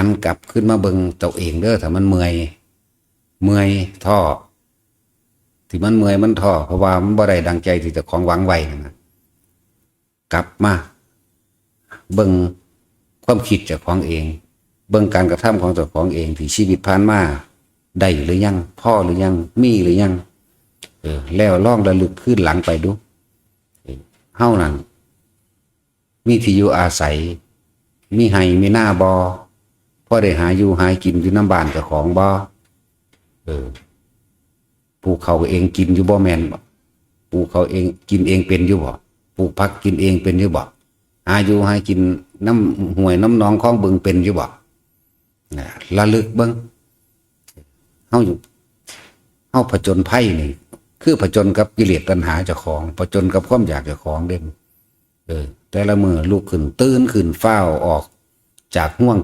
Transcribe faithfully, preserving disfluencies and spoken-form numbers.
หันกลับขึ้นมาเบิ่งตัวเองเด้อ ถ้ามันเมื่อย เมื่อยท้อ ที่มันเมื่อยมันท้อ เพราะว่ามันบ่ได้ดังใจที่เจ้าของหวังไว้นั่นนะ กลับมาเบิ่งความคิดเจ้าของเอง เบิ่งการกระทำของเจ้าของเอง ที่ชีวิตผ่านมาได้หรือยัง พอหรือยัง มีหรือยัง เออ แล้วลองระลึกคืนหลังไปดู เออ เฮานั่นมีที่อยู่อาศัย มีไฮ่มีนาบ่ พอได้หาอยู่หากินอยู่นำบ้านเจ้าของบ่ เออ ปลูกข้าวเองกินอยู่บ่ แม่นบ่ ปลูกข้าวเองกินเองเป็นอยู่บ่ ปลูกผักกินเองเป็นอยู่บ่ หาอยู่หากินนำห้วยนำหนองคลองบึงเป็นอยู่บ่ นะ ระลึกเบิ่ง เฮาอยู่ เฮาผจญภัยนี่ คือผจญกับกิเลสตัณหาเจ้าของ ผจญกับความอยากเจ้าของเด้ เออ แต่ละมื้อลุกขึ้น ตื่นขึ้น ฟ้าวออกจากห้วง